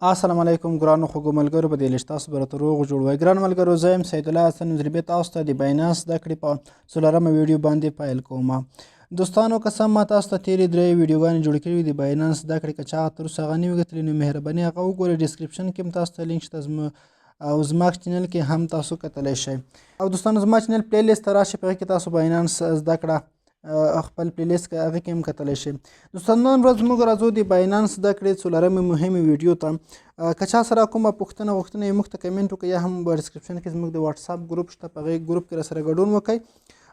السلام علیکم ګرانو خوږو ملګرو، په دې لږ تاسو به راته روغ جوړ وای. ګران ملګرو، زه یم سید الله حسن نظري، تاسو ته د بایننس زده کړې په څلورمه ویډیو باندې پیل کوم. دوستانو، که څه ما تاسو ته تېرې درې ویډیوګانې جوړې کړې وي د بایننس زده کړې، که چا تر اوسه هغه نه وي کتلې نو مهرباني هغه وګورئ. description کې هم تاسو ته لینک شته او زما channel کې هم تاسو کتلی شئ. او دوستانو، زما channel playlist ته راشئ، په هغې کې تاسو بایننس زده کړه خپل playlist کې هغه کې هم کتلی شئ. دوستانو، نن ورځ موږ راځو د بایننس زده کړې څلورمې مهمې ویډیو ته. که چا سره کومه پوښتنه غوښتنه یې موږ ته comment وکړئ، یا هم په description کې زموږ د واتساپ ګروپ شته، په هغې ګروپ کې راسره ګډون وکړئ.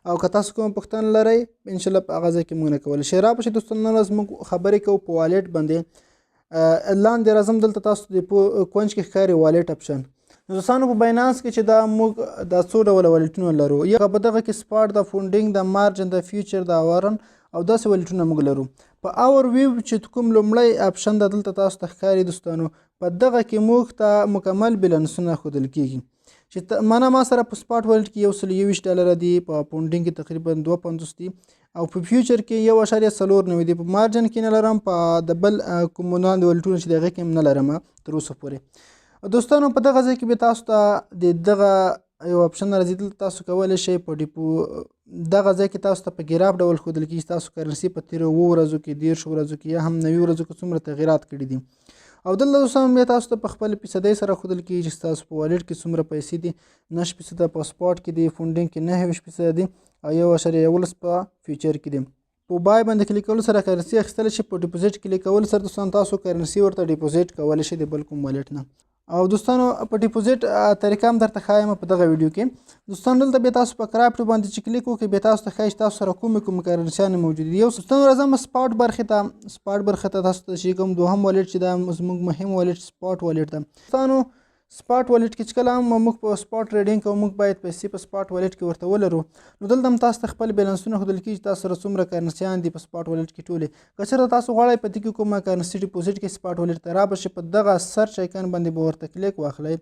او که تاسو کومه پوښتنه لرئ، انشاءالله په هغه ځای کې موږ نه کولی شئ. را به شئ دوستانو، نن ورځ موږ خبرې کوو په wallet باندې. لاندې راځم، دلته تاسو د کونج کې ښکاري wallet option. نو دوستانو، په بایننس کې چې دا موږ دا څو ډوله wallet ونه لرو، یو په دغه کې spot د، funding د، margin د، future د، earn او داسې wallet ونه موږ لرو. په overview چې کوم لومړی option ده دلته تاسو ته ښکاري دوستانو، په دغه کې موږ ته مکمل بیلانسونه ښودل کیږي، چې معنا ما سره په spot wallet کې 121 ډالر دي، په funding کې تقریبا 52 دي او په future کې 1.94 دي. په margin کې نه لرم، په د بل کوم لاندې wallet ونه چې د هغې کې هم نه لرم تر اوسه پورې. دوستانو، په دغه ځای کې به تاسو ته د دغه یو option راځي. دلته تاسو کولی شئ په ډیپو دغه ځای کې تاسو ته په ګراف ډول ښودل کېږي تاسو currency په تېرو 7 ورځو کې، 30 ورځو کې یا هم 90 ورځو کې څومره تغیرات کړي دي. او دلته دوستانو بیا تاسو ته په خپل فیصدۍ سره ښودل کېږي چې ستاسو په wallet کې څومره پیسې دي. 9 فیصده په spot کې دي، funding کې 29 فیصده دي او 1.11 په future کې دي. په buy باندې کلیک کولو سره currency اخیستلی شئ، په deposit کلیک کولو سره دوستان تاسو currency ورته deposit کولی شئ د بل کوم wallet نه. او دوستانو، په deposit طریقه هم درته ښایم په دغه ویډیو کې. دوستانو، دلته بیا تاسو په crypto باندې چې کلیک وکړئ، بیا تاسو ته ښایي چې تاسو سره کومې کومې currency یانې موجودې دي. یو دوستانو، راځم spot برخې ته. spot برخې ته تاسو ته چې کوم دوهم wallet چې دا زموږ مهم wallet spot wallet ده. دوستانو، spot wallet کې چې کله هم موږ په spot trading کوو، موږ باید پیسې په spot wallet کې ورته ولرو. نو دلته هم تاسو ته خپل بیلانسونه ښودل کېږي، تاسو سره څومره currency یان دي په spot wallet کې ټولې. که چېرته تاسو غواړئ په دې کې کومه currency deposit کړئ، spot wallet ته را به شئ، په دغه search icon باندې به ورته کلیک واخلئ.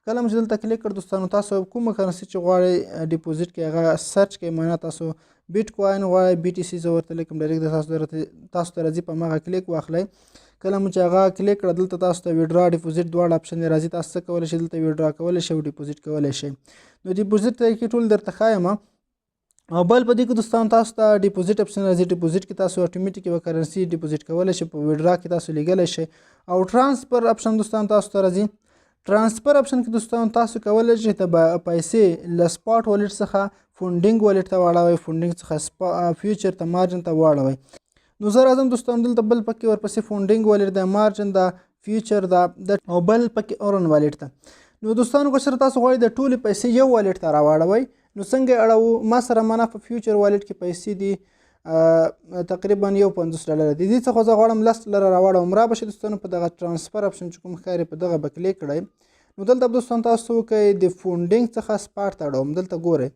کله چې دلته کلیک کړ دوستانو، تاسو کومه currency چې غواړئ deposit کړئ هغه search کړئ. معنا تاسو بیټ کوین غواړئ، BTC زه ورته لیکم، direct تاسو ته راځي، په هماغه کلیک واخلئ. کله مو چې هغه کلیک کړه، دلته تاسو ته withdraw، deposit دواړه option راځي. تاسو څه کولی شئ؟ دلته withdraw کولی شئ او deposit کولی شئ. نو deposit طریقې ټول درته ښایم. او بل په دې کې دوستان تاسو ته deposit option راځي. deposit کې تاسو اتوماتیک یوه currency deposit کولی شئ، په withdraw کې تاسو لیږلی شئ. او transfer option دوستان تاسو ته راځي. transfer option کې دوستان تاسو کولی شئ ته پیسې له spot wallet څخه funding wallet ته واړوئ، funding څخه future ته، margin ته واړوئ. نو زه راځم دوستان دلته بل پکې ورپسې funding wallet ده، margin ده، future ده او بل پکې earn wallet ده. نو دوستانو، که چېرته تاسو غواړئ د ټولې پیسې یو wallet ته راواړوئ، نو څنګه یې اړوو؟ ما سره معنا په future wallet کې پیسې دي، تقریبا 51 ډالر دي. دې څخه زه غواړم 10 ډالر راواړوم. را به شئ دوستانو، په دغه transfer option چې کوم ښکاري په دغه به کلیک کړئ. نو دلته دوستان تاسو وکړئ د funding څخه spot ته اړوم. دلته ګورئ،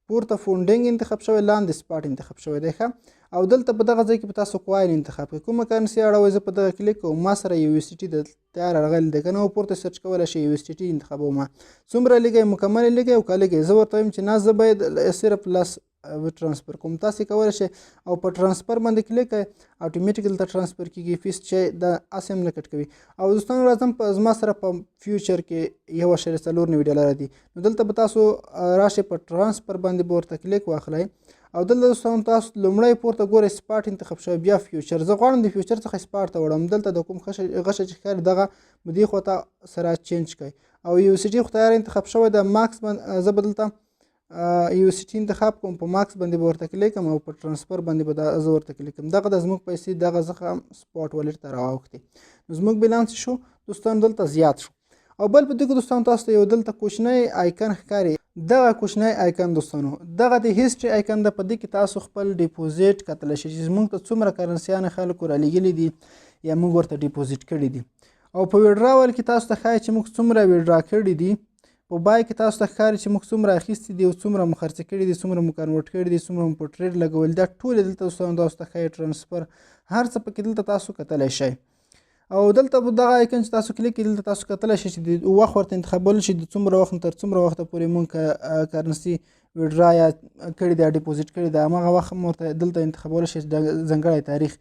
پورته funding انتخاب شوی، لاندې spot انتخاب شوی دی. ښه، او دلته په دغه ځای کې به تاسو coin انتخاب کړئ، کومه currency اړوئ. زه په دغه کلیک کوم، ما سره USDT د تیار راغلی دی، که نه پورته search کولی شئ، USDT انتخابوم. څومره لیږئ؟ مکمل لیږئ او که لیږئ؟ زه ورته وایم چې نه، زه باید صرف 10 transfer کوم. تاسو کولی شئ او په transfer باندې کلیک کړئ، اتوماتیک دلته transfer کیږي، fees چې د هسې هم نه cut کوي. او دوستانو، راځم په زما سره په future کې 1.94 ډالر دي. نو دلته به تاسو راشئ، په transfer باندې به ورته کلیک واخلئ. او دلته دوستانو تاسو لومړی پورته ګورئ spot انتخاب شوی، بیا future. زه غواړم د future څخه spot ته وړم. دلته د کوم غشه چې ښکاري دغه به دې خواته سره change کړئ. او USDT خو تیار انتخاب شوی د max باندې، زه به دلته USDT انتخاب کوم، په max باندې به ورته کلیک کوم او په transfer باندې به زه ورته کلیک کوم. دغه د زموږ پیسې دغه څخه spot wallet ته راواوښتې. نو زموږ بیلانس شو دوستان دلته زیات شو. او بل په دې کې دوستان تاسو ته یو دلته کوچنی icon ښکاري. دغه کوچنی icon دوستانو، دغه د history icon ده. په دې کې تاسو خپل deposit کتلی شئ چې زموږ ته څومره currency یانې خلکو رالیږلي دي یا موږ ورته deposit کړي دي. او په withdrawal کې تاسو ته ښایي چې موږ څومره withdraw کړي دي. په buy کې تاسو ته ښکاري چې موږ څومره اخیستي دي او څومره مو خرڅ کړي دي، څومره مو convert کړي دي، څومره مو په trade لګول، دا ټول دلته دوستانو تاسو ته ښایي. transfer هر څه پکې دلته تاسو کتلی شئ. او دلته په دغه icon چې تاسو کلیک کړئ، دلته تاسو کتلی شئ چې د وخت ورته انتخابول شي، د څومره وخت تر څومره وخته پورې مونږ currency withdraw یا کړي دی، deposit کړي دی، هماغه وخت هم ورته دلته انتخابول شي، د ځانګړی تاریخ،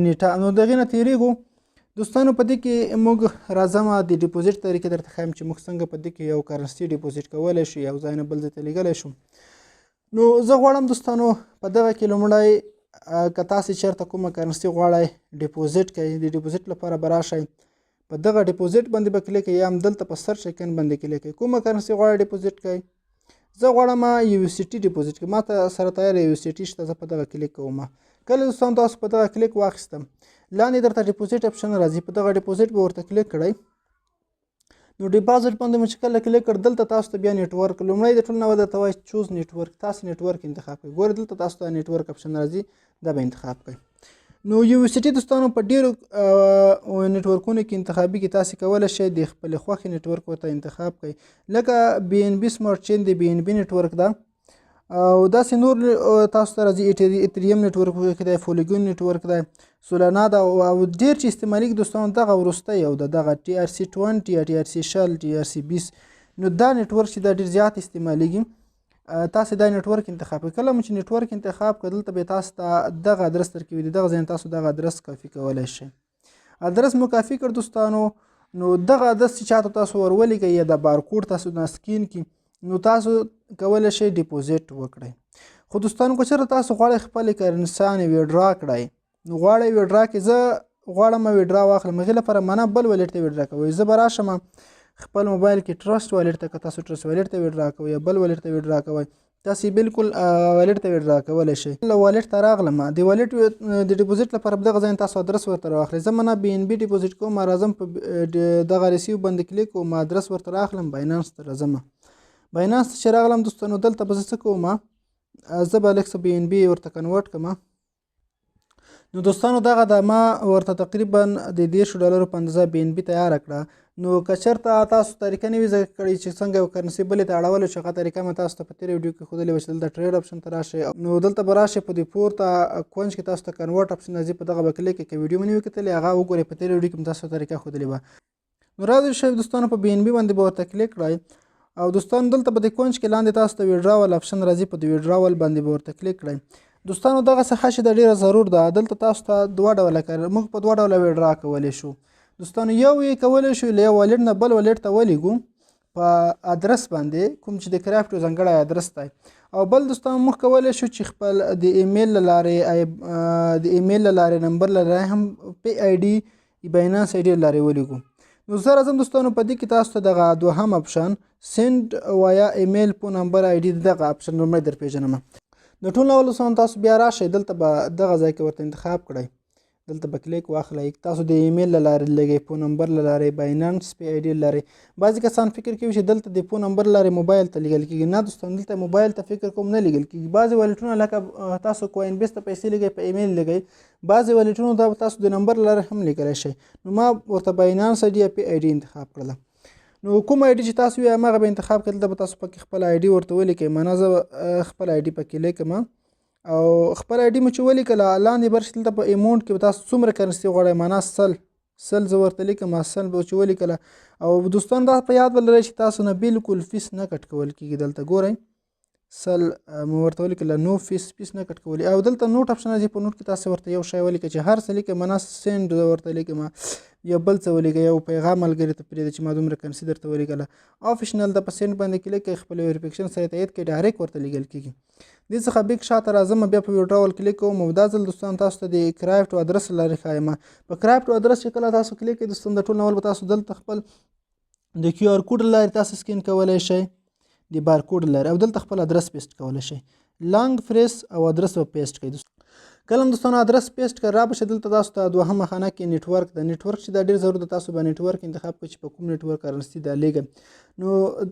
نیټه. نو دغې نه تېرېږو. دوستانو په دې کې موږ راځم د deposit طریقې درته ښایم چې موږ څنګه په دې کې یو currency deposit کولی شو، یو ځای نه بل ځای ته لیږلی شو. نو زه غواړم دوستانو په دغه کې لومړی که تاسې چېرته کومه currency غواړئ deposit کوئ، د deposit لپاره به راشئ په دغه deposit باندې به کلیک کوئ، یا هم دلته په search icon باندې کلیک کوئ. کومه currency غواړئ deposit کوئ؟ زه غواړم USDT deposit کړم، ما ته سره تیار USDT شته، زه په دغه کلیک کوم. کله دوستان تاسو په دغه کلیک واخیستم، لاندې درته deposit option راځي، په دغه deposit به ورته کلیک کړئ. نو deposit باندې مو چې کله کلیک کړ، دلته تاسو ته بیا network لومړی د ټول نه درته وایي choose network، تاسو network انتخاب کړئ. ګورئ دلته تاسو ته network option راځي، دا به انتخاب کړئ. نو USDT دوستانو په ډیرو network ونو کې انتخابي کې تاسو کولی شئ د خپلې خوښې network ورته انتخاب کړئ، لکه BNB Smart Chain د BNB network ده، او داسې نور تاسو ته راځي. Ethereum network کې دی، Polygon network دی، Solana ده، او ډېر چې استعمالیږي دوستانو دغه وروستی یو ده، دغه TRC 20 یا TRC 20، TRC 20. نو دا network چې دا ډېر زیات استعمالیږي، تاسو دا network انتخاب کړئ. کله مو چې network انتخاب کړ، دلته به تاسو ته دغه ادرس درکوي، دغه ځای تاسو دغه ادرس کاپي کولی شئ. ادرس مو کاپي کړ دوستانو، نو دغه ادرس چې چاته تاسو ور ولیږئ یا د بارکوډ تاسو نه scan کړي، نو تاسو کولی شئ deposit وکړئ. خو دوستانو که چېرته تاسو غواړئ خپلې currency انې withdraw کړئ، نو غواړئ withdraw کړئ، زه غواړم withdraw واخلم، هغې لپاره منه بل wallet ته withdraw کوئ. زه به راشم خپل موبایل کې Trust Wallet ته، که تاسو Trust Wallet ته withdraw کوئ یا بل wallet ته withdraw کوئ، تاسو بالکل wallet ته withdraw کولی شئ. له wallet ته راغلم، د wallet د deposit لپاره په دغه ځای تاسو ادرس ورته راواخلئ. زه منه BNB deposit کوم، راځم په دغه receive باندې کلیک کوم، ادرس ورته راخلم، Binance ته راځم. Binance ته چې راغلم دوستانو، دلته به زه څه کوم، زه به لږ څه BNB ورته convert کړم. نو دوستانو دغه د ما ورته تقریبا د 30 ډالرو په اندازه BNB تیاره کړه. نو که چېرته تاسو طریقه نه وي زده کړې چې څنګه یو currency بلې ته اړولی شو، هغه طریقه مې تاسو ته په تېره ویډیو کې ښودلې وه چې دلته trade option ته راشئ. نو دلته به راشئ په دې پورته کونج کې تاسو ته convert option راځي، په دغه به کلیک کړئ. که ویډیو مې نه وي کتلې هغه وګورئ، په تېره ویډیو کې مې تاسو ته طریقه ښودلې وه. نو راځئ شئ دوستانو په BNB باندې به ورته کلیک کړئ، او دوستانو دلته په دې کونج کې لاندې تاسو ته withdrawal option راځي، په دې withdrawal باندې به ورته کلیک کړئ. دوستانو دغه څه چې دا ډېره ضرور ده، دلته تاسو ته دوه ډوله کار، موږ په دوه ډوله withdraw کولی شو دوستانو. یو یې کولی شو له یو wallet نه بل wallet ته ولیږو په ادرس باندې، کوم چې د crypto ځانګړی ادرس دی، او بل دوستانو موږ کولی شو چې خپل د ایمیل له لارې، د ایمیل له لارې، نمبر له لارې هم Pay ID، Binance ID له لارې ولیږو. نو زه راځم دوستانو په دې کې تاسو ته دغه دوهم option send via email، phone number، ID، دغه option لومړی در پېژنم. نو ټول اول دوستانو تاسو بیا راشئ دلته به دغه ځای کې ورته انتخاب کړئ، دلته به کلیک واخلئ. تاسو د ایمیل له لارې لګئ، phone number له لارې، Binance Pay ID له لارې. بعضې کسان فکر کوي چې دلته د phone number له لارې موبایل ته لیږل کېږي. نه دوستان، دلته موبایل ته فکر کوم نه لیږل کېږي. بعضې wallet ونه لکه تاسو Coinbase ته پیسې لیږئ، په ایمیل لیږئ، بعضې wallet ونو ته تاسو د نمبر له لارې هم لیږلی شئ. نو ما ورته Binance ID یا Pay ID انتخاب کړله. نو کوم ID چې تاسو وي هماغه به انتخاب کړئ. دلته به تاسو پکې خپل ID ورته ولیکئ. معنا زه خپل ID پکې لیکم، او خپل ID مو چې ولیکله، لاندې برخې دلته په amount کې به تاسو څومره currency غواړئ، معنا 100 زه ورته لیکم. 100 به چې ولیکله، او دوستان دا په یاد ولرئ چې تاسو نه بالکل fees نه cut کول کېږي. دلته ګورئ 100 مو ورته ولیکله، no fees، fees نه cut کولی. او دلته note option راځي، په note کې تاسو ورته یو شی ولیکئ چې هر څه لیکئ، معنا send ورته لیکم یا بل څه ولیکئ، یو پیغام ملګري ته پرېږدئ چې ما دومره currency درته ولیکله. optional ده، په send باندې کلیک کړئ، خپل verification سره تایید کړئ، direct ورته لیږل کېږي. دې څخه back شاته راځم، بیا په withdrawal کلیک کوم، او دا ځل دوستان تاسو ته د crypto ادرس لارې ښایم. په crypto ادرس چې کله تاسو کلیک کړئ دوستان، د ټول نه اول به تاسو دلته خپل د QR code لارې تاسو scan کولی شئ، د بار کوډ لارې، او دلته خپل ادرس paste کولی شئ. long press او ادرس به paste کړئ. کله هم دوستانو ادرس paste کړ، را به شئ دلته تاسو ته دوهمه خانه کې network ده. network چې دا ډېر ضرور ده، تاسو به network انتخاب کړئ چې په کوم network currency دا لیږئ. نو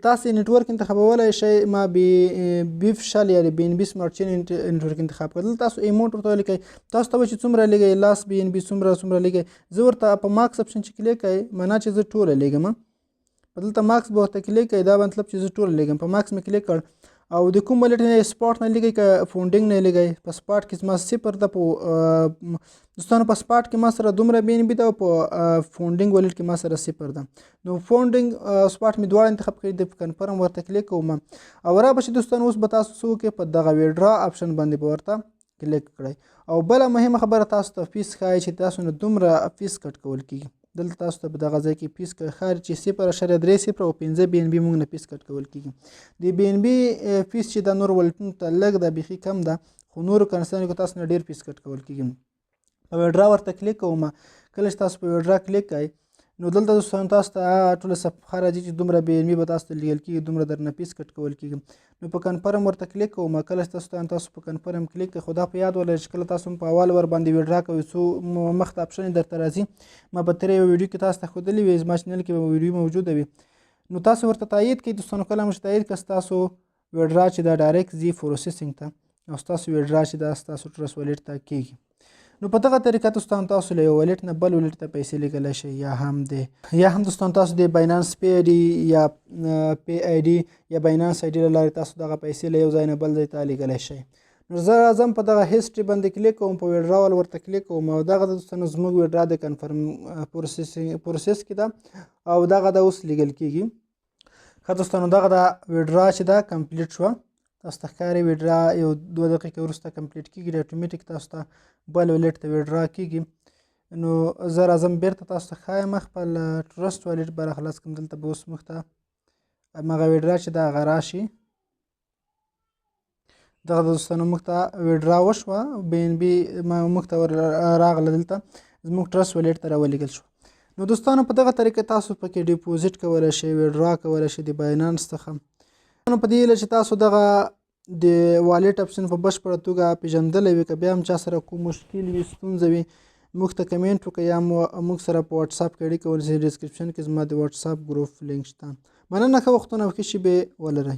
تاسو network انتخابولی شئ. ما BEP 20 یا BNB Smart Chain network انتخاب کړ. دلته تاسو amount ورته ولیکئ، تاسو ته به چې څومره لیږئ، لاس BNB څومره څومره لیږئ. زه ورته په max option چې کلیک کړئ، معنا چې زه ټوله لیږم. په دلته max به ورته کلیک کړئ، دا مطلب چې زه ټوله لیږم. په max مې کلیک کړ، او د کوم wallet نه، spot نه لیږئ که funding نه لیږئ؟ په spot کې زما صفر ده. په دوستانو په spot کې ما سره دومره BNB ده، او په funding wallet کې ما سره صفر ده. نو funding spot مې دواړه انتخاب کړي، د confirm ورته کلیک کوم، او را به شي دوستانو. اوس به تاسو څه وکړئ؟ په دغه withdraw option باندې به ورته کلیک کړئ. او بله مهمه خبره تاسو ته fees ښایي چې تاسو نه دومره fees cut کول کېږي. دلته تاسو ته په دغه ځای کې فیس ښکاري چې 0.30 او 5 بي ان بي موږ نه فیس کټ کول کېږي. د بي ان بي فیس چې د نور والټونو ته لږ ده، بیخي کم ده، خو نورو کرنسیانو کې تاسو نه ډېر فیس کټ کول کېږي. په withdraw ورته کلیک کوم. کله چې تاسو په withdraw کلیک کړئ، نو دلته دوستانو تاسو ته ټوله صفحه راځي چې دومره بي ان بي به تاسو ته لیږل کېږي، دومره درنه فیس کټ کول کېږي. نو په confirm ورته کلیک کوم. کله چې تاسو په confirm کلیک کړئ، خو دا په یاد ولرئ چې کله تاسو په اول ور باندې withdraw کوئ، څو مخته option درته راځي. ما په تېره یوه ویډیو کې تاسو ته ښودلې وي، زما channel کې به ویډیو موجوده وي. نو تاسو ورته تایید کړئ. دوستانو، کله مو چې تایید کړه، ستاسو withdraw چې دا direct ځي processing ته او ستاسو withdraw چې دا ستاسو Trust Wallet ته کېږي. نو په دغه طریقه دوستان تاسو له یو wallet نه بل wallet ته پیسې لیږلی شئ، یا هم دوستان تاسو د Binance Pay ID یا Pay ID یا Binance ID له لارې تاسو دغه پیسې له یو ځای نه بل ځای ته لیږلی شئ. نو زه راځم، په دغه history باندې کلیک کوم، په withdrawal ورته کلیک کوم او دغه دوستانو زموږ withdraw د confirm process کې ده او دغه د اوس لیږل کېږي. ښه دوستانو، دغه د withdraw چې دا complete شوه، تاسو ته ښکاري withdraw یو 2 دقیقې وروسته complete کېږي، اتوماتیک تاسو ته بل wallet ته withdraw کېږي. نو زه راځم، بیرته تاسو ته ښایم، خپل Trust Wallet به راخلاص کړم. دلته به اوس موږ ته هماغه withdraw چې دا هغه راشي. دغه دوستانو موږ ته withdraw وشوه، بي ان بي موږ ته ور راغله، دلته زموږ Trust Wallet ته راولېږل شو. نو دوستانو، په دغه طریقه تاسو پکې deposit کولی شئ، withdraw کولی شئ د Binance څخه. نو په دې هیله چې تاسو دغه د wallet option په بشپړه توګه پیژندلی وي. که بیا هم چا سره کوم مشکل وي، ستونزه وي، موږ ته کمنټ وکړئ یا موږ سره په واتساپ کې اړیکه ونیسئ. description کې زما د واتساپ ګروپ لینک شته. مننه، ښه وختونه او ښې شېبې ولرئ.